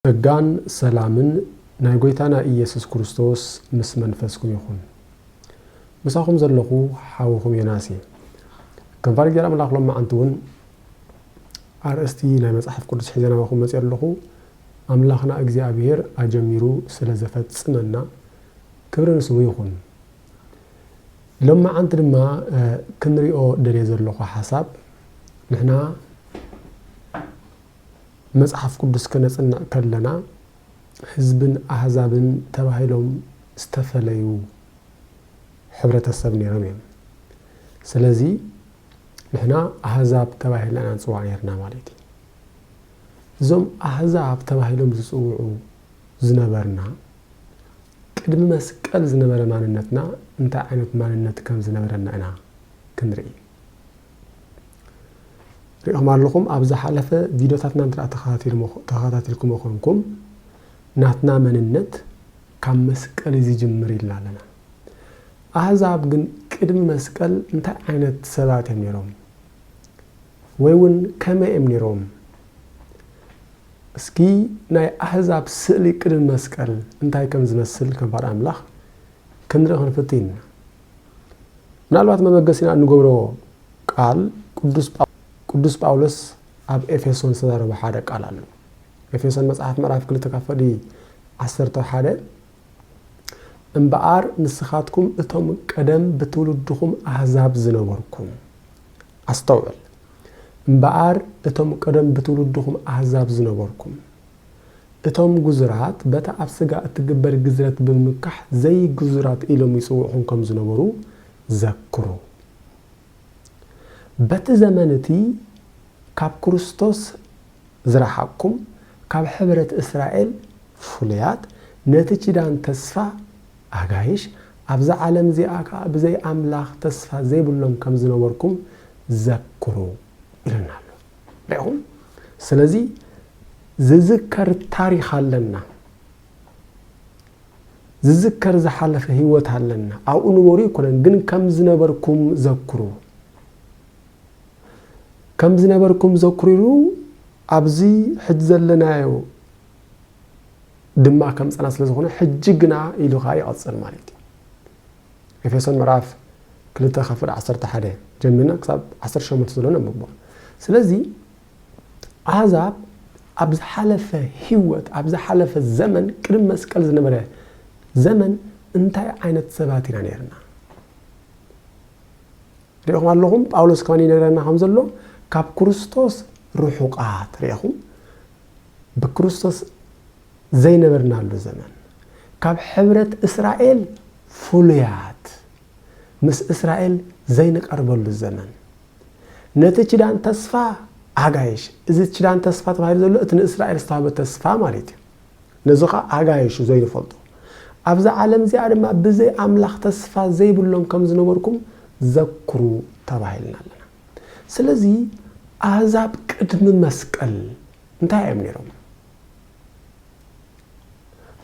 ጸጋን ሰላምን ናይ ጐይታና ኢየሱስ ክርስቶስ ምስ መንፈስኩም ይኹን። ምሳኹም ዘለኹ ሓውኹም ዮናስ እየ። ከም ፈቃር ኣምላኽ ሎማዓንቲ እውን ኣርእስቲ ናይ መጽሓፍ ቅዱስ ሒዘ ናባኹም መጺአ ኣለኹ። ኣምላኽና እግዚኣብሔር ኣጀሚሩ ስለ ዘፈጽመና ክብሪ ንስሙ ይኹን። ሎማዓንቲ ድማ፣ እ፣ ክንሪኦ ደልየ ዘለኹ ሓሳብ፣ ንሕና መጽሓፍ ቅዱስ ከነጽንዕ ከለና፣ ህዝብን ኣህዛብን ተባሂሎም ዝተፈለዩ ሕብረተሰብ ነይሮም እዮም። ስለዚ ንሕና ኣህዛብ ተባሂልና ኢና ንጽዋዕ ነይርና ማለት እዩ። እዞም ኣህዛብ ተባሂሎም ዝጽውዑ ዝነበርና፣ ቅድሚ መስቀል ዝነበረ ማንነትና እንታይ ዓይነት ማንነት ከም ዝነበረና ኢና ክንርኢ። ሪኢኹም ኣለኹም፣ ኣብ ዝሓለፈ ቪድዮታትና እንተ ተኸታቲልሞ-፣ ተኸታቲልኩሞ ኮንኩም፣ ናትና መንነት ካብ መስቀል እዩ ዝጅምር ኢልና ኣለና። ኣህዛብ ግን ቅድሚ መስቀል እንታይ ዓይነት ሰባት እዮም ነይሮም? ወይ እውን ከመይ እዮም ነይሮም? እስኪ ናይ ኣህዛብ ስእሊ ቅድሚ መስቀል እንታይ ከም ዝመስል ከም ፈቃር ኣምላኽ ክንርኢ ክንፍትን ኢና። ምናልባት መበገሲና እንገብሮ ቃል ቅዱስ ጳ-፣ ቅዱስ ጳውሎስ ኣብ ኤፌሶን ዝተዛረቦ ሓደ ቃል ኣሎ። ኤፌሶን መጽሓፍ ምዕራፍ ክልተ ካብ ፍቕዲ ዓሰርተ ሓደ፣ "እምበኣር ንስኻትኩም እቶም ቀደም ብትውልድኹም ኣህዛብ ዝነበርኩም"፣ ኣስተውዕል፣ "እምበኣር እቶም ቀደም ብትውልድኹም ኣህዛብ ዝነበርኩም፣ እቶም ግዙራት በታ ኣብ ስጋ እትግበር ግዝረት ብምምካሕ ዘይግዙራት ኢሎም ይጽውዑኹም ከም ዝነበሩ ዘክሩ። በቲ ዘመን እቲ ካብ ክርስቶስ ዝረሓቕኩም፣ ካብ ሕብረት እስራኤል ፍሉያት፣ ነቲ ኪዳን ተስፋ ኣጋይሽ፣ ኣብዛ ዓለም እዚኣ ከኣ ብዘይ ኣምላኽ ተስፋ ዘይብሎም ከም ዝነበርኩም ዘክሩ" ኢሉና ኣሎ። ርኢኹም? ስለዚ ዝዝከር ታሪኽ ኣለና። ዝዝከር ዝሓለፈ ህይወት ኣለና። ኣብኡ ንበሩ ኣይኮነን፣ ግን ከም ዝነበርኩም ዘክሩ። ከም ዝነበርኩም ዘክሩ ኢሉ ኣብዚ ሕጂ ዘለናዮ ድማ ከምጸና ስለ ዝኾነ፣ ሕጂ ግና ኢሉ ኸኣ ይቐጽል ማለት እዩ። ኤፌሶን ምዕራፍ ክልተ ካብ ፍቕዲ ዓሰርተ ሓደ ጀሚርና ክሳብ ዓሰርተ ሸሞንተ ዘሎ ነንብቦ። ስለዚ ኣህዛብ ኣብ ዝሓለፈ ህይወት፣ ኣብ ዝሓለፈ ዘመን፣ ቅድሚ መስቀል ዝነበረ ዘመን እንታይ ዓይነት ሰባት ኢና ነይርና? ሪኢኹም ኣለኹም፣ ጳውሎስ ከማን ይነግረና ከም ዘሎ፣ ካብ ክርስቶስ ርሑቓት፣ ሪኢኹም፣ ብክርስቶስ ዘይነበርናሉ ዘመን፣ ካብ ሕብረት እስራኤል ፍሉያት፣ ምስ እስራኤል ዘይንቀርበሉ ዘመን፣ ነቲ ኪዳን ተስፋ ኣጋይሽ፣ እዚ ኪዳን ተስፋ ተባሂሉ ዘሎ እቲ ንእስራኤል ዝተዋህበ ተስፋ ማለት እዩ። ነዚ ኸኣ ኣጋይሹ ዘይንፈልጦ። ኣብዛ ዓለም እዚኣ ድማ ብዘይ ኣምላኽ ተስፋ ዘይብሎም ከም ዝነበርኩም ዘክሩ ተባሂልና ኣለና። ስለዚ ኣህዛብ ቅድሚ መስቀል እንታይ እዮም ነይሮም?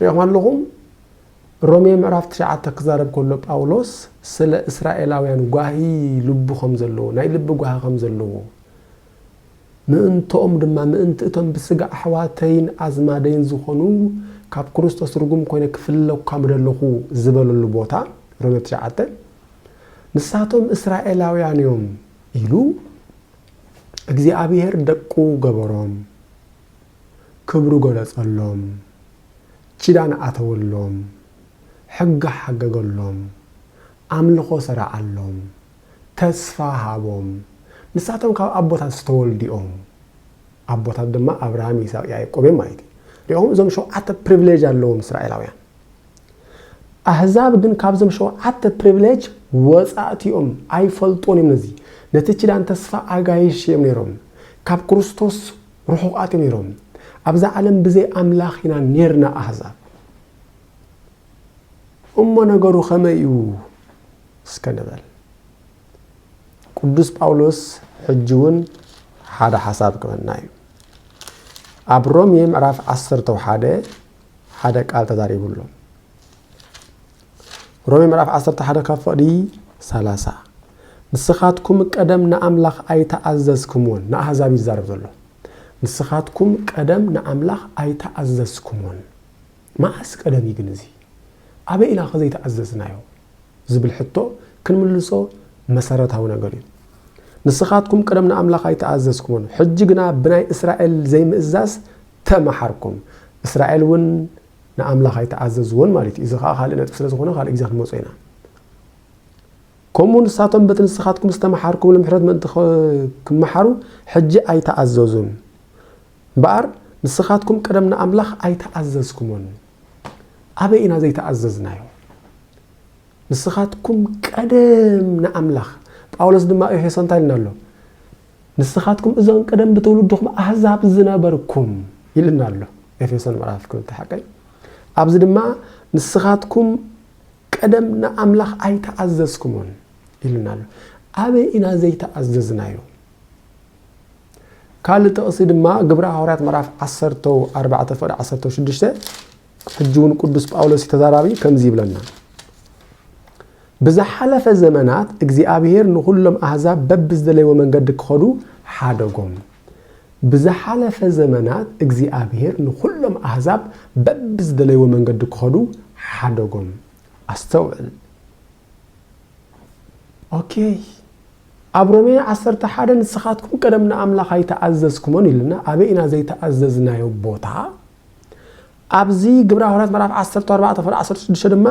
ሪኢኹም ኣለኹም? ሮሜ ምዕራፍ ትሽዓተ ክዛረብ ከሎ ጳውሎስ ስለ እስራኤላውያን ጓሂ ልቡ ከም ዘለዎ፣ ናይ ልቢ ጓሂ ከም ዘለዎ፣ ምእንትኦም ድማ፣ ምእንቲ እቶም ብስጋ ኣሕዋተይን ኣዝማደይን ዝኾኑ፣ ካብ ክርስቶስ ርጉም ኮይነ ክፍለ እኳ ምደለኹ ዝበለሉ ቦታ፣ ሮሜ ትሽዓተ፣ ንሳቶም እስራኤላውያን እዮም ኢሉ እግዚኣብሔር ደቁ ገበሮም፣ ክብሩ ገለጸሎም፣ ኪዳን ኣተወሎም፣ ሕጊ ሓገገሎም፣ ኣምልኾ ሰርዓሎም፣ ተስፋ ሃቦም። ንሳቶም ካብ ኣቦታት ዝተወልዱ እዮም። ኣቦታት ድማ ኣብርሃም፣ ይስሐቅ፣ ያዕቆብ እዮም ማለት እዩ። ሪኦም እዞም ሸውዓተ ፕሪቪሌጅ ኣለዎም እስራኤላውያን። ኣህዛብ ግን ካብዞም ሸውዓተ ፕሪቪሌጅ ወጻእቲ እዮም፣ ኣይፈልጡን እዮም። ነዚ ነቲ ኪዳን ተስፋ ኣጋይሽ እዮም ነይሮም። ካብ ክርስቶስ ርሑቓት እዮም ነይሮም። ኣብዛ ዓለም ብዘይ ኣምላኽ ኢና ነይርና ኣህዛብ። እሞ ነገሩ ከመይ እዩ እስከ ንበል። ቅዱስ ጳውሎስ ሕጂ እውን ሓደ ሓሳብ ክበና እዩ። ኣብ ሮሜ ምዕራፍ ዓሰርተ ሓደ ሓደ ቃል ተዛሪቡ ኣሎ። ሮሜ ምዕራፍ ዓሰርተ ሓደ ካብ ፍቕዲ ሰላሳ። ንስኻትኩም ቀደም ንኣምላኽ ኣይተኣዘዝኩምዎን፣ ንኣህዛብ ይዛረብ ዘሎ። ንስኻትኩም ቀደም ንኣምላኽ ኣይተኣዘዝኩምዎን። መዓስ ቀደም እዩ ግን እዚ? ኣበይ ኢና ከ ዘይተኣዘዝናዮ? ዝብል ሕቶ ክንምልሶ መሰረታዊ ነገር እዩ። ንስኻትኩም ቀደም ንኣምላኽ ኣይተኣዘዝኩምዎን፣ ሕጂ ግና ብናይ እስራኤል ዘይምእዛዝ ተመሓርኩም። እስራኤል እውን ንኣምላኽ ኣይተኣዘዝዎን ማለት እዩ። እዚ ኸዓ ካልእ ነጥቢ ስለ ዝኾነ ካልእ ግዜ ክንመጾ ኢና። ከምኡ ንሳቶም በቲ ንስኻትኩም ዝተመሓርኩምሉ ምሕረት ምእንቲ ኸ-፣ ክመሓሩ ሕጂ ኣይተኣዘዙን። እምበኣር ንስኻትኩም ቀደም ንኣምላኽ ኣይተኣዘዝኩሞን። ኣበይ ኢና ዘይተኣዘዝናዮ? ንስኻትኩም ቀደም ንኣምላኽ። ጳውሎስ ድማ ኣብ ኤፌሶ እንታይ ኢልና ኣሎ? ንስኻትኩም እዞን ቀደም ብትውልድኹም ኣህዛብ ዝነበርኩም ኢልና ኣሎ። ኤፌሶን ምዕራፍ ክልተ ሓቀይ። ኣብዚ ድማ ንስኻትኩም ቀደም ንኣምላኽ ኣይተኣዘዝኩሞን ኢልና ኣሎ። ኣበይ ኢና ዘይተኣዘዝናዮ? ካልእ ጥቕሲ ድማ ግብረ ሃዋርያት ምዕራፍ ዓሰርተ ኣርባዕተ ፍቕዲ ዓሰርተ ሽዱሽተ፣ ሕጂ እውን ቅዱስ ጳውሎስ እዩ ተዛራቢ፣ ከምዚ ይብለና። ብዝሓለፈ ዘመናት እግዚኣብሔር ንኹሎም ኣህዛብ በብዝደለይዎ መንገዲ ክኸዱ ሓደጎም። ብዝሓለፈ ዘመናት እግዚኣብሔር ንኹሎም ኣህዛብ በብዝደለይዎ መንገዲ ክኸዱ ሓደጎም። ኣስተውዕል። ኦኬ። ኣብ ሮሜ ዓሰርተ ሓደ ንስኻትኩም ቀደም ንኣምላኽ ኣይተኣዘዝኩሞን ኢልና፣ ኣበይ ኢና ዘይተኣዘዝናዮ ቦታ? ኣብዚ ግብረ ሃዋርያት ምዕራፍ ዓሰርተ ኣርባዕተ ፍቕዲ ዓሰርተ ሽዱሽተ ድማ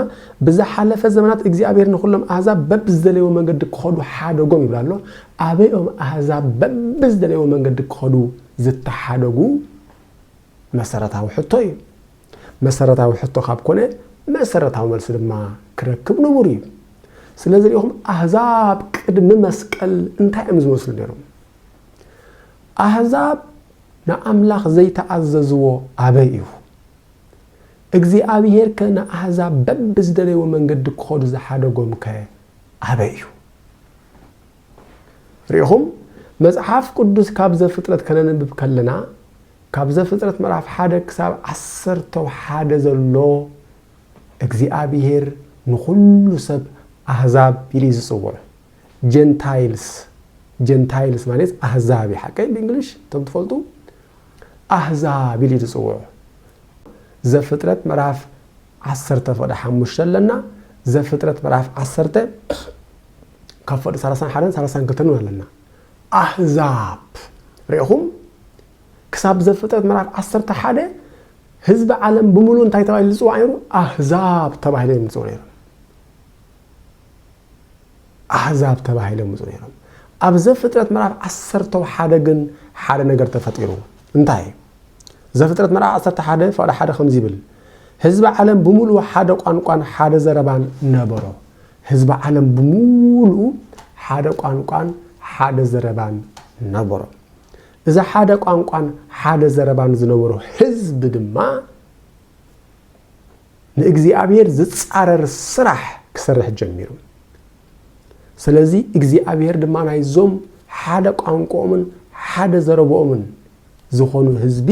ብዝሓለፈ ዘመናት እግዚኣብሔር ንኹሎም ኣህዛብ በብዝደለይዎ መንገዲ ክኸዱ ሓደጎም ይብል ኣሎ። ኣበይ እዮም ኣህዛብ በብዝደለይዎ መንገዲ ክኸዱ ዝተሓደጉ? መሰረታዊ ሕቶ እዩ። መሰረታዊ ሕቶ ካብ ኮነ መሰረታዊ መልሲ ድማ ክረክብ ንቡር እዩ። ስለዚ ሪኢኹም ኣህዛብ ቅድሚ መስቀል እንታይ እዮም ዝመስሉ ነይሮም? ኣህዛብ ንኣምላኽ ዘይተኣዘዝዎ ኣበይ እዩ? እግዚኣብሔር ከ ንኣህዛብ በብዝደለይዎ መንገዲ ክኸዱ ዝሓደጎም ከ ኣበይ እዩ? ርኢኹም፣ መጽሓፍ ቅዱስ ካብ ዘፍጥረት ከነንብብ ከለና፣ ካብ ዘፍጥረት ምዕራፍ ሓደ ክሳብ ዓሰርተ ሓደ ዘሎ እግዚኣብሔር ንኹሉ ሰብ ኣህዛብ ኢሉ እዩ ዝጽውዖ። ጀንታይልስ፣ ጀንታይልስ ማለት ኣህዛብ እዩ፣ ሓቀይ ብእንግሊሽ፣ እቶም ትፈልጡ ኣህዛብ ኢሉ እዩ ዝጽውዖ። ዘፍጥረት ምዕራፍ ዓሰርተ ፍቕዲ ሓሙሽተ ኣለና። ዘፍጥረት ምዕራፍ ዓሰርተ ካብ ፍቕዲ ሰላሳን ሓደን ሰላሳን ክልተን እውን ኣለና። ኣህዛብ ርኢኹም፣ ክሳብ ዘፍጥረት ምዕራፍ ዓሰርተ ሓደ ህዝቢ ዓለም ብምሉእ እንታይ ተባሂሉ ዝጽዋዕ ነይሩ? ኣህዛብ ተባሂሎም እዮም ዝጽውዑ ነይሮም። ኣህዛብ ተባሂሎም ይምጽኡ ነይሮም። ኣብ ዘፍጥረት ምዕራፍ ዓሰርተ ሓደ ግን ሓደ ነገር ተፈጢሩ። እንታይ? ዘፍጥረት ምዕራፍ ዓሰርተ ሓደ ፍቕዲ ሓደ ከምዚ ይብል፣ ህዝቢ ዓለም ብምሉኡ ሓደ ቋንቋን ሓደ ዘረባን ነበሮ። ህዝቢ ዓለም ብምሉኡ ሓደ ቋንቋን ሓደ ዘረባን ነበሮ። እዚ ሓደ ቋንቋን ሓደ ዘረባን ዝነበሮ ህዝቢ ድማ ንእግዚኣብሔር ዝጻረር ስራሕ ክሰርሕ ጀሚሩ። ስለዚ እግዚኣብሔር ድማ ናይዞም ሓደ ቋንቋኦምን ሓደ ዘረብኦምን ዝኾኑ ህዝቢ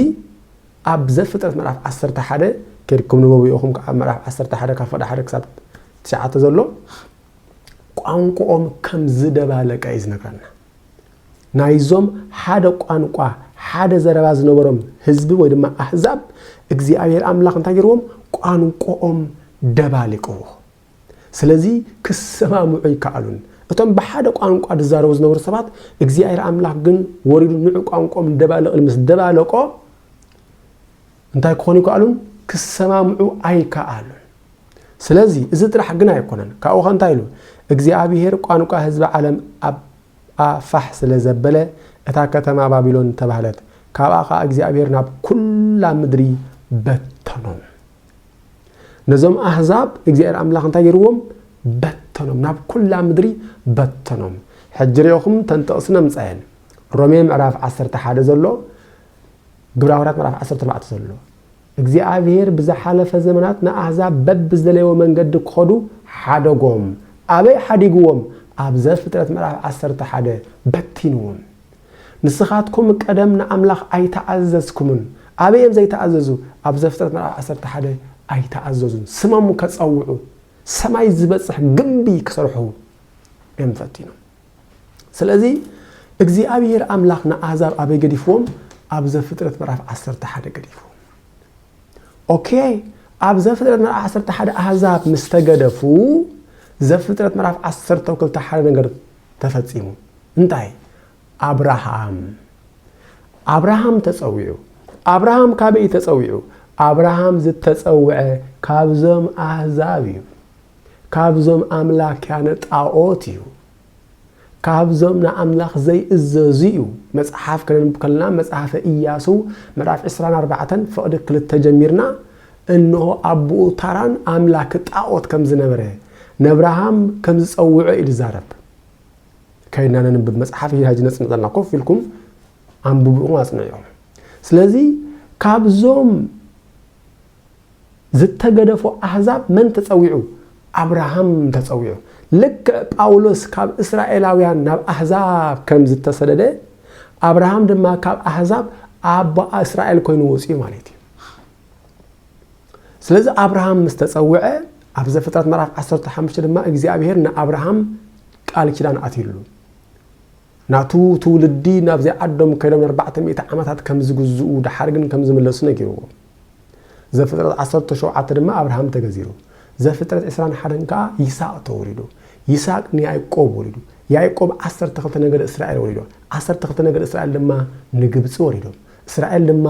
ኣብ ዘፍጥረት ምዕራፍ ዓሰርተ ሓደ ከድኩም ንበቡ ኢኹም፣ ካብ ምዕራፍ ዓሰርተ ሓደ ካብ ፍቕዲ ሓደ ክሳብ ትሽዓተ ዘሎ ቋንቋኦም ከም ዝደባለቀ እዩ ዝነግረና። ናይዞም ሓደ ቋንቋ ሓደ ዘረባ ዝነበሮም ህዝቢ ወይ ድማ ኣህዛብ እግዚኣብሔር ኣምላኽ እንታይ ገይርዎም? ቋንቋኦም ደባሊቅዎ። ስለዚ ክሰማምዑ ኣይከኣሉን። እቶም ብሓደ ቋንቋ ዝዛረቡ ዝነበሩ ሰባት እግዚኣብሔር ኣምላኽ ግን ወሪዱ ንዑ ቋንቋኦም ደባልቕ ኢሉ ምስ ደባለቆ እንታይ ክኾኑ ኣይከኣሉን? ክሰማምዑ ኣይከኣሉን። ስለዚ እዚ ጥራሕ ግን ኣይኮነን። ካብኡ ኸ እንታይ ኢሉ? እግዚኣብሔር ቋንቋ ህዝቢ ዓለም ኣብ ኣፋሕ ስለ ዘበለ እታ ከተማ ባቢሎን ተባህለት። ካብኣ ኸዓ እግዚኣብሔር ናብ ኩላ ምድሪ በተኖም። ነዞም ኣህዛብ እግዚኣብሔር ኣምላኽ እንታይ ገይርዎም? በተኖም። ናብ ኩላ ምድሪ በተኖም። ሕጂ ርኢኹም ተንጠቕስነ ምጻየን። ሮሜ ምዕራፍ ዓሰርተ ሓደ ዘሎ፣ ግብረ ሃዋርያት ምዕራፍ ዓሰርተ ኣርባዕተ ዘሎ፣ እግዚኣብሔር ብዝሓለፈ ዘመናት ንኣህዛብ በብዝደለይዎ መንገዲ ክኸዱ ሓደጎም። ኣበይ ሓዲግዎም? ኣብ ዘፍጥረት ምዕራፍ ዓሰርተ ሓደ በቲንዎም። ንስኻትኩም ቀደም ንኣምላኽ ኣይተኣዘዝኩምን። ኣበይ እዮም ዘይተኣዘዙ? ኣብ ዘፍጥረት ምዕራፍ ዓሰርተ ሓደ ኣይተኣዘዙን። ስሞም ከጸውዑ፣ ሰማይ ዝበፅሕ ግንቢ ክሰርሑ እዮም ፈቲኖም። ስለዚ እግዚኣብሔር ኣምላኽ ንኣህዛብ ኣበይ ገዲፍዎም? ኣብ ዘፍጥረት ምዕራፍ ዓሰርተ ሓደ ገዲፍዎም። ኦኬ፣ ኣብ ዘፍጥረት ምዕራፍ ዓሰርተ ሓደ ኣህዛብ ምስ ተገደፉ፣ ዘፍጥረት ምዕራፍ ዓሰርተ ክልተ ሓደ ነገር ተፈጺሙ። እንታይ? ኣብርሃም ኣብርሃም ተጸዊዑ። ኣብርሃም ካበይ ተጸዊዑ? ኣብርሃም ዝተጸውዐ ካብዞም ኣህዛብ እዩ። ካብዞም ኣምላክያን ጣዖት እዩ። ካብዞም ንኣምላኽ ዘይእዘዙ እዩ። መጽሓፍ ከነንብ ከለና መጽሓፈ ኢያሱ ምዕራፍ ዕስራን ኣርባዕተን ፍቕዲ ክልተ ጀሚርና፣ እንሆ ኣቦኡ ታራን ኣምላክ ጣዖት ከም ዝነበረ፣ ነብርሃም ከም ዝጸውዖ እዩ ዝዛረብ። ከይድና ነንብብ መጽሓፍ፣ ሕጂ ነጽንጠልና ኮፍ ኢልኩም ኣንብብኡ ኣጽንዕዮም። ስለዚ ካብዞም ዝተገደፎ ኣህዛብ መን ተጸዊዑ? ኣብርሃም ተጸዊዑ። ልክዕ ጳውሎስ ካብ እስራኤላውያን ናብ ኣህዛብ ከም ዝተሰደደ፣ ኣብርሃም ድማ ካብ ኣህዛብ ኣቦ እስራኤል ኮይኑ ወጺኡ ማለት እዩ። ስለዚ ኣብርሃም ምስ ተጸውዐ፣ ኣብ ዘፍጥረት ምዕራፍ ዓሰርተ ሓሙሽተ ድማ እግዚኣብሔር ንኣብርሃም ቃል ኪዳን ኣትዩሉ። ናቱ ትውልዲ ናብዚ ዓዶም ከይዶም ኣርባዕተ ሚእቲ ዓመታት ከም ዝግዝኡ፣ ደሓር ግን ከም ዝምለሱ ነጊርዎ። ዘፍጥረት ዓሰርተ ሸውዓተ ድማ ኣብርሃም ተገዚሩ። ዘፍጥረት ዕስራን ሓደን ከኣ ይስሐቅ ተወሊዱ። ይስሐቅ ንያዕቆብ ወሊዱ። ያዕቆብ ዓሰርተ ክልተ ነገደ እስራኤል ወሊዱ። ዓሰርተ ክልተ ነገደ እስራኤል ድማ ንግብጺ ወሪዶም። እስራኤል ድማ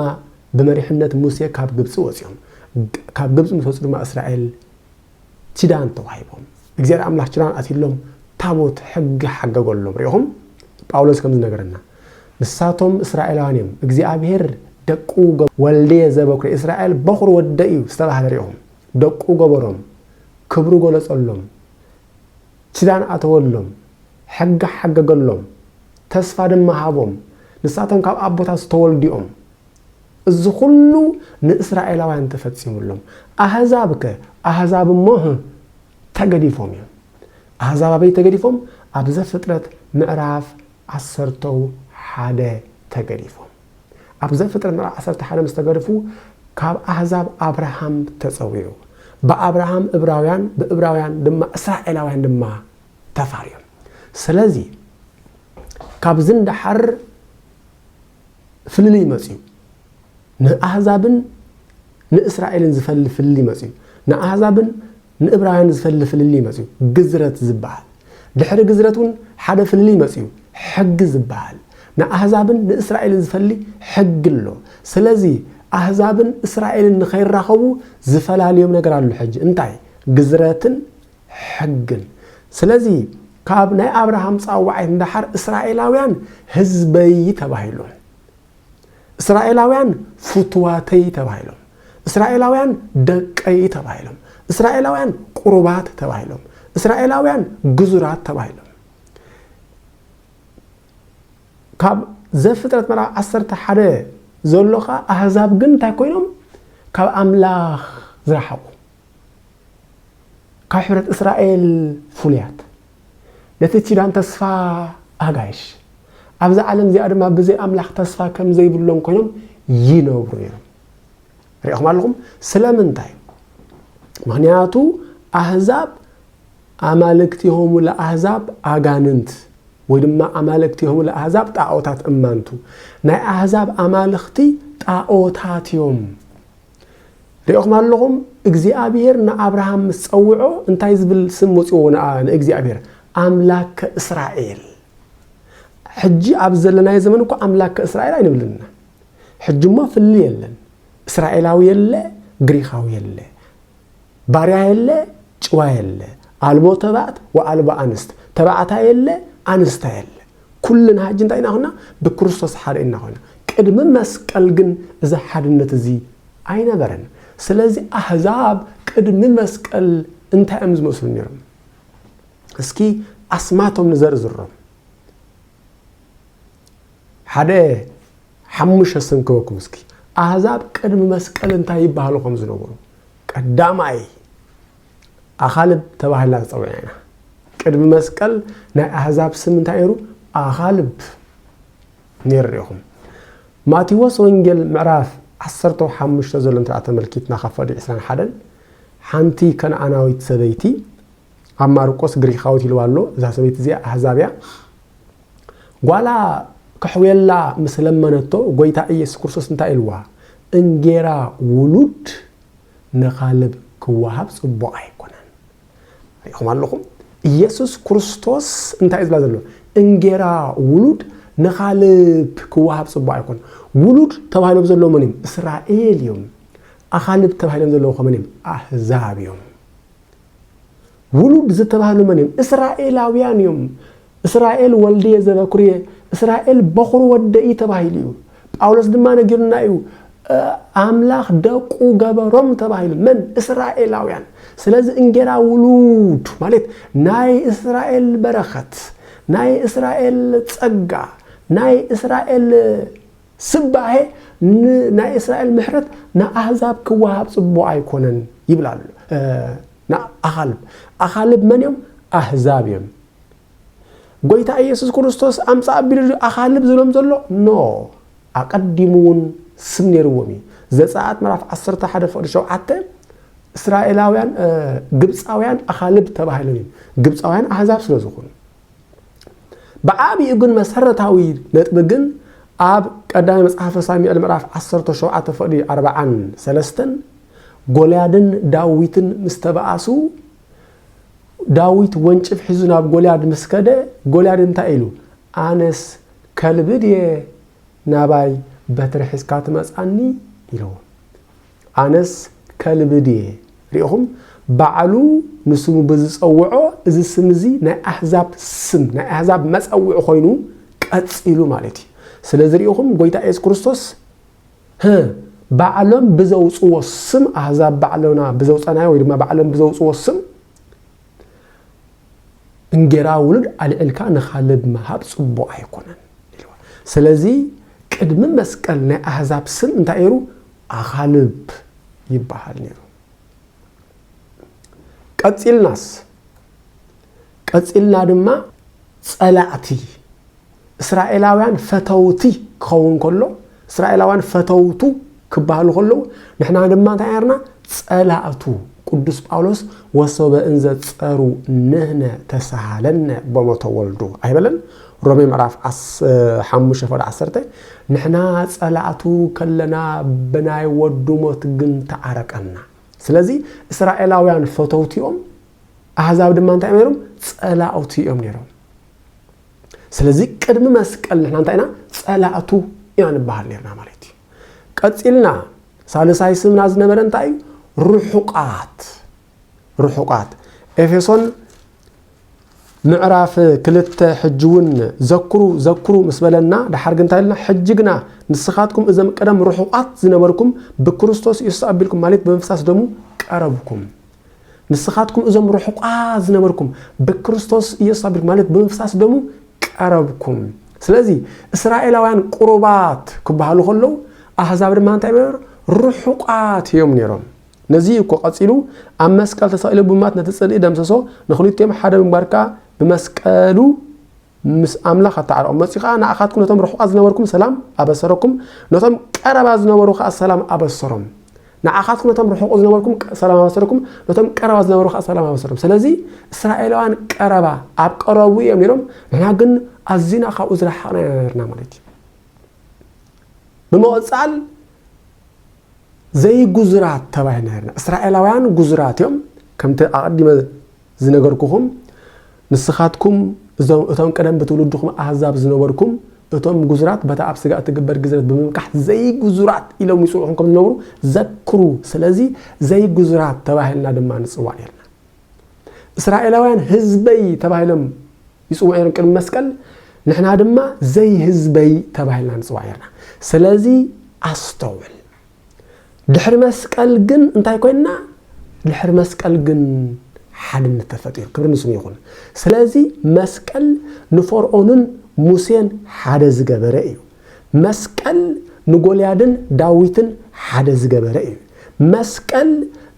ብመሪሕነት ሙሴ ካብ ግብጺ ወጺኦም። ካብ ግብጺ ምስ ወጹ ድማ እስራኤል ኪዳን ተዋሂቦም። እግዚኣብሔር ኣምላኽ ኪዳን ኣትዩሎም፣ ታቦት ሕጊ ሓገገሎም። ሪኢኹም? ጳውሎስ ከም ዝነገረና፣ ንሳቶም እስራኤላውያን እዮም። እግዚኣብሔር ደቁ ገ-፣ ወልድየ ዘበኩረ፣ እስራኤል በኹር ወደይ እዩ ዝተባህለ ሪኢኹም? ደቁ ገበሮም፣ ክብሩ ገለጸሎም፣ ኪዳን ኣተወሎም፣ ሕጊ ሓገገሎም፣ ተስፋ ድማ ሃቦም። ንሳቶም ካብ ኣቦታት ዝተወልዱ እዮም። እዚ ኩሉ ንእስራኤላውያን ተፈጺሙሎም። ኣህዛብ ከ? ኣህዛብ እሞ፣ ህ፣ ተገዲፎም እዮም። ኣህዛብ ኣበይ ተገዲፎም? ኣብ ዘፍጥረት ምዕራፍ ዓሰርተው ሓደ ተገዲፎም። ኣብ ዘፍጥረት ምዕራፍ ዓሰርተ ሓደ ምስ ተገደፉ፣ ካብ ኣህዛብ ኣብርሃም ተጸዊዑ። ብኣብርሃም እብራውያን፣ ብእብራውያን ድማ እስራኤላውያን ድማ ተፋርዮም። ስለዚ ካብዚ ንደሓር ፍልልይ መጽዩ። ንኣህዛብን ንእስራኤልን ዝፈሊ ፍልልይ መጽዩ። ንኣህዛብን ንእብራውያን ዝፈሊ ፍልልይ መጽዩ። ግዝረት ዝበሃል። ድሕሪ ግዝረት እውን ሓደ ፍልልይ መጽዩ። ሕጊ ዝበሃል። ንኣህዛብን ንእስራኤልን ዝፈሊ ሕጊ ኣሎ። ስለዚ ኣህዛብን እስራኤልን ንኸይራኸቡ ዝፈላልዮም ነገር ኣሎ። ሕጂ እንታይ? ግዝረትን ሕግን። ስለዚ ካብ ናይ ኣብርሃም ጻዋዒት ንደሓር እስራኤላውያን ህዝበይ ተባሂሎም። እስራኤላውያን ፍትዋተይ ተባሂሎም። እስራኤላውያን ደቀይ ተባሂሎም። እስራኤላውያን ቁሩባት ተባሂሎም። እስራኤላውያን ግዙራት ተባሂሎም። ካብ ዘፍጥረት ምዕራፍ ዓሰርተ ሓደ ዘሎ ኸኣ ኣህዛብ ግን እንታይ ኮይኖም? ካብ ኣምላኽ ዝረሓቑ። ካብ ሕብረት እስራኤል ፍሉያት፣ ነቲ ኪዳን ተስፋ ኣጋይሽ፣ ኣብዛ ዓለም እዚኣ ድማ ብዘይ ኣምላኽ ተስፋ ከም ዘይብሎም ኮይኖም ይነብሩ ነይሮም። ሪኢኹም ኣለኹም? ስለምንታይ? ምኽንያቱ ኣህዛብ ኣማልክቲሆሙ ለኣህዛብ ኣጋንንት፣ ወይ ድማ ኣማልክቲሆሙ ለኣህዛብ ጣዖታት እማንቱ። ናይ ኣህዛብ ኣማልኽቲ ጣዖታት እዮም። ሪኢኹም ኣለኹም? እግዚኣብሔር ንኣብርሃም ምስ ጸውዖ እንታይ ዝብል ስም ወጽዎ ንኣ-፣ ንእግዚኣብሔር? ኣምላከ እስራኤል። ሕጂ ኣብ ዘለናዮ ዘመን እኮ ኣምላከ እስራኤል ኣይንብልን ኢና። ሕጂ እሞ ፍልልይ የለን። እስራኤላዊ የለ፣ ግሪኻዊ የለ። ባርያ የለ፣ ጭዋ የለ። ኣልቦ ተባዕት ወኣልቦ ኣንስት። ተባዕታይ የለ፣ ኣንስታይ የለ። ኩልና ሕጂ እንታይ ኢና ኮይና? ብክርስቶስ ሓደ ኢና ኮይና። ቅድሚ መስቀል ግን እዚ ሓድነት እዚ ኣይነበረን። ስለዚ ኣህዛብ ቅድሚ መስቀል እንታይ እዮም ዝመስሉ ነይሮም? እስኪ ኣስማቶም ንዘርዝሮም። ሓደ ሓሙሽተ ስም ክበኩም እስኪ። ኣህዛብ ቅድሚ መስቀል እንታይ ይበሃሉ ከም ዝነበሩ። ቀዳማይ ኣኻልብ ተባሂልና ተጸዊዕና ኢና። ቅድሚ መስቀል ናይ ኣህዛብ ስም እንታይ ነይሩ? ኣኻልብ ነይሩ። ሪኢኹም? ማቴዎስ ወንጌል ምዕራፍ ዓሰርተ ሓሙሽተ ዘሎ እንተ ተመልኪትና ካብ ፍቕዲ ዕስራን ሓደን ሓንቲ ከነኣናዊት ሰበይቲ ኣብ ማርቆስ ግሪኻዊት ኢልዋ ኣሎ። እዛ ሰበይቲ እዚኣ ኣህዛብ እያ። ጓላ ከሕውየላ ምስ ለመነቶ ጎይታ ኢየሱስ ክርስቶስ እንታይ ኢልዋ? እንጌራ ውሉድ ንኻልብ ክወሃብ ጽቡቕ ኣይኮነን። ሪኢኹም ኣለኹም? ኢየሱስ ክርስቶስ እንታይ እዩ ዝብላ ዘሎ? እንጌራ ውሉድ ንኻልብ ክወሃብ ጽቡቕ ኣይኮነን። ውሉድ ተባሂሎም ዘለዉ መን እዮም? እስራኤል እዮም። ኣኻልብ ተባሂሎም ዘለዉ ከ መን እዮም? ኣህዛብ እዮም። ውሉድ ዝተባህሉ መን እዮም? እስራኤላውያን እዮም። እስራኤል ወልድየ ዘበኩርየ፣ እስራኤል በኹሪ ወደይ ተባሂሉ እዩ። ጳውሎስ ድማ ነጊሩና እዩ፣ ኣምላኽ ደቁ ገበሮም ተባሂሉ። መን? እስራኤላውያን። ስለዚ እንጌራ ውሉድ ማለት ናይ እስራኤል በረኸት፣ ናይ እስራኤል ጸጋ፣ ናይ እስራኤል ስባሄ ን-፣ ናይ እስራኤል ምሕረት ንኣህዛብ ክወሃብ ጽቡቕ ኣይኮነን ይብል ኣሎ። እ፣ ንኣኻልብ። ኣኻልብ መን እዮም? ኣህዛብ እዮም። ጎይታ ኢየሱስ ክርስቶስ ኣምጻእ ኣቢሉ ድዩ ኣኻልብ ዝብሎም ዘሎ? ኖ። ኣቐዲሙ እውን ስም ነይርዎም እዩ። ዘጸኣት ምዕራፍ ዓሰርተ ሓደ ፍቕዲ ሸውዓተ እስራኤላውያን፣ እ፣ ግብጻውያን ኣኻልብ ተባሂሎም እዮም። ግብጻውያን ኣህዛብ ስለ ዝኾኑ። ብዓቢኡ ግን መሰረታዊ ነጥቢ ግን ኣብ ቀዳማይ መጽሓፈ ሳሙኤል ምዕራፍ ዓሰርተ ሸውዓተ ፍቕዲ ኣርብዓን ሰለስተን ጎልያድን ዳዊትን ምስ ተበኣሱ፣ ዳዊት ወንጭፍ ሒዙ ናብ ጎልያድ ምስ ከደ፣ ጎልያድ እንታይ ኢሉ? "ኣነስ ከልቢ ድየ ናባይ በትሪ ሒዝካ ትመጻኒ?" ኢልዎ። "ኣነስ ከልቢ ድየ?" ሪኢኹም? ባዕሉ ንስሙ ብዝጸውዖ፣ እዚ ስም እዚ ናይ ኣህዛብ ስም፣ ናይ ኣህዛብ መጸውዒ ኮይኑ ቀጺሉ ማለት እዩ። ስለዚ ሪኢኹም፣ ጎይታ ኢየሱስ ክርስቶስ፣ ህ፣ ባዕሎም ብዘውጽዎ ስም፣ ኣህዛብ ባዕሎና ብዘውጸናዮ ወይ ድማ ባዕሎም ብዘውጽዎ ስም፣ "እንጌራ ውሉድ ኣልዒልካ ንኻልብ ምሃብ ጽቡቕ ኣይኮነን" ኢልዋ። ስለዚ ቅድሚ መስቀል ናይ ኣህዛብ ስም እንታይ ነይሩ? ኣኻልብ ይበሃል ነይሩ። ቀጺልናስ፣ ቀጺልና ድማ ጸላእቲ፣ እስራኤላውያን ፈተውቲ ክኸውን ከሎ፣ እስራኤላውያን ፈተውቱ ክበሃሉ ከለዉ፣ ንሕና ድማ እንታይ ነርና? ጸላእቱ። ቅዱስ ጳውሎስ "ወሶበ እንዘ ጸሩ ንህነ ተሳሃለነ በሞተ ወልዱ" ኣይበለን? ሮሜ ምዕራፍ ዓስ-፣ ሓሙሽተ ፍቕዲ ዓሰርተ፣ "ንሕና ጸላእቱ ከለና ብናይ ወዱ ሞት ግን ተዓረቀና።" ስለዚ እስራኤላውያን ፈተውቲ እዮም፣ ኣህዛብ ድማ እንታይ እዮም ነይሮም? ጸላእቱ እዮም ነይሮም። ስለዚ ቅድሚ መስቀል ንሕና እንታይ ኢና? ጸላእቱ ኢና ንበሃል ነርና ማለት እዩ። ቀጺልና ሳልሳይ ስምና ዝነበረ እንታይ እዩ? ርሑቃት። ርሑቃት። ኤፌሶን ምዕራፍ ክልተ ሕጂ እውን ዘክሩ፣ ዘክሩ ምስ በለና፣ ደሓር ግን እንታይ ኢልና? "ሕጂ ግና ንስኻትኩም እዞም ቀደም ርሑቃት ዝነበርኩም ብክርስቶስ ኢየሱስ ኣቢልኩም" ማለት ብምፍሳስ ደሙ ቀረብኩም። ንስኻትኩም እዞም ርሑቃት ዝነበርኩም ብክርስቶስ ኢየሱስ ኣቢልኩም ማለት ብምፍሳስ ደሙ ቀረብኩም። ስለዚ እስራኤላውያን ቅሩባት ክበሃሉ ከለዉ ኣህዛብ ድማ እንታይ እዮም? ርሑቃት እዮም ነይሮም። ነዚ እዩ እኮ ቀጺሉ፣ "ኣብ መስቀል ተሰቒሉ ብምማት ነቲ ጽልኢ ደምሰሶ፣ ንኽልቲኦም ሓደ ብምግባር ከኣ ብመስቀሉ ምስ ኣምላኽ ኣተዓረቖም። መጺኡ ኸኣ ንኣኻትኩም ነቶም ርሑቓት ዝነበርኩም ሰላም ኣበሰረኩም፣ ነቶም ቀረባ ዝነበሩ ኸኣ ሰላም ኣበሰሮም።" ንኣኻትኩም ነቶም ርሑቕ ዝነበርኩም ቀ-፣ ሰላም ኣበሰረኩም፣ ነቶም ቀረባ ዝነበሩ ኸኣ ሰላም ኣበሰሮም። ስለዚ እስራኤላውያን ቀረባ፣ ኣብ ቀረቡ እዮም ነይሮም፣ ንሕና ግን ኣዚና ካብኡ ዝረሓቕና ኢና ነርና ማለት እዩ። ብምቕጻል ዘይጉዙራት ተባሂልና ነርና። እስራኤላውያን ጉዙራት እዮም። ከምቲ ኣቐዲመ ዝነገርኩኹም፣ ንስኻትኩም እዞም፣ እቶም ቀደም ብትውልድኹም ኣህዛብ ዝነበርኩም፣ እቶም ጉዙራት በታ ኣብ ስጋ እትግበር ግዝረት ብምምካሕ ዘይጉዙራት ኢሎም ይጽውዑኹም ከም ዝነበሩ ዘክሩ። ስለዚ ዘይጉዙራት ተባሂልና ድማ ንጽዋዕ ነርና። እስራኤላውያን ህዝበይ ተባሂሎም ይጽውዑ ነይሮም ቅድሚ መስቀል፣ ንሕና ድማ ዘይህዝበይ ተባሂልና ንጽዋዕ ነርና። ስለዚ ኣስተውዕል። ድሕሪ መስቀል ግን እንታይ ኮይንና? ድሕሪ መስቀል ግን ሓድነት ተፈጢሩ። ክብሪ ንስሙ ይኹን። ስለዚ መስቀል ንፈርዖንን ሙሴን ሓደ ዝገበረ እዩ። መስቀል ንጎልያድን ዳዊትን ሓደ ዝገበረ እዩ። መስቀል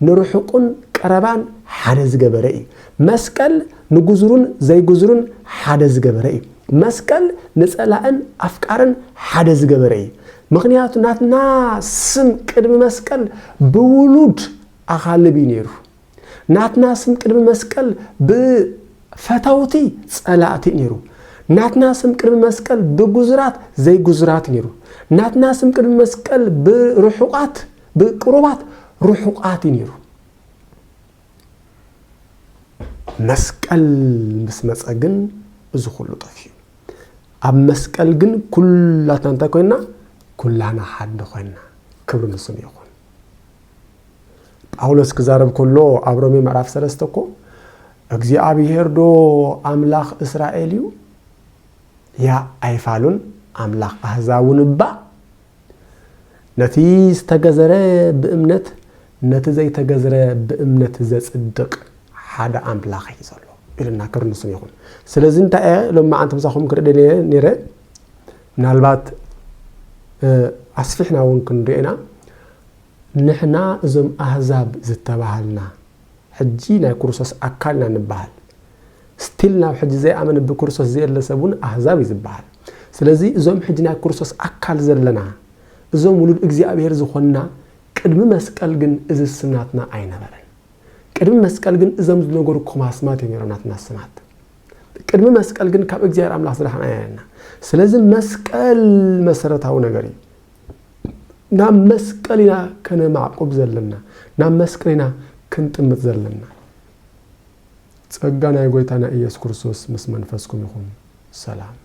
ንርሑቕን ቀረባን ሓደ ዝገበረ እዩ። መስቀል ንጉዙሩን ዘይጉዙሩን ሓደ ዝገበረ እዩ። መስቀል ንጸላእን ኣፍቃርን ሓደ ዝገበረ እዩ። ምኽንያቱ ናትና ስም ቅድሚ መስቀል ብውሉድ ኣኻልብ እዩ ነይሩ። ናትና ስም ቅድሚ መስቀል ብፈተውቲ ጸላእቲ ነይሩ። ናትና ስም ቅድሚ መስቀል ብጉዙራት ዘይጉዙራት ነይሩ። ናትና ስም ቅድሚ መስቀል ብርሑቓት፣ ብቅሩባት ርሑቓት እዩ ነይሩ። መስቀል ምስ መጸ ግን እዚ ኩሉ ጠፊኡ። ኣብ መስቀል ግን ኩላትና እንታይ ኮይና? ኩላና ሓደ ኮይና። ክብሪ ንስም ይኹን። ጳውሎስ ክዛረብ ከሎ ኣብ ሮሜ ምዕራፍ ሰለስተ እኮ እግዚኣብሔር ዶ ኣምላኽ እስራኤል እዩ? ያ ኣይፋሉን ኣምላኽ ኣህዛብ እውን እባ ነቲ ዝተገዘረ ብእምነት ነቲ ዘይተገዝረ ብእምነት ዘጽድቕ ሓደ ኣምላኽ እዩ ዘሎ ኢልና ክርንስም ይኹን። ስለዚ እንታይ እየ ሎማዓንቲ ምሳኹም ክርኢ ደልየ ነይረ፣ ምናልባት ኣስፊሕና እውን ክንሪኦ ኢና። ንሕና እዞም ኣህዛብ ዝተባሃልና ሕጂ ናይ ክርስቶስ ኣካል ኢና ንበሃል። ስቲል ናብ ሕጂ ዘይኣመነ ብክርስቶስ ዘየለ ሰብ እውን ኣህዛብ እዩ ዝበሃል። ስለዚ እዞም ሕጂ ናይ ክርስቶስ ኣካል ዘለና እዞም ውሉድ እግዚኣብሔር ዝኾንና ቅድሚ መስቀል ግን እዚ ስም ናትና ኣይነበረን። ቅድሚ መስቀል ግን እዞም ዝነገርኩም ኣስማት እዮም ነይሮም ናትና ስማት። ቅድሚ መስቀል ግን ካብ እግዚኣብሔር ኣምላኽ ዝረኸብና ኢና። ስለዚ መስቀል መሰረታዊ ነገር እዩ። ናብ መስቀል ኢና ከነማዕቁብ ዘለና፣ ናብ መስቀል ኢና ክንጥምት ዘለና። ጸጋ ናይ ጎይታና ኢየሱስ ክርስቶስ ምስ መንፈስኩም ይኹን። ሰላም።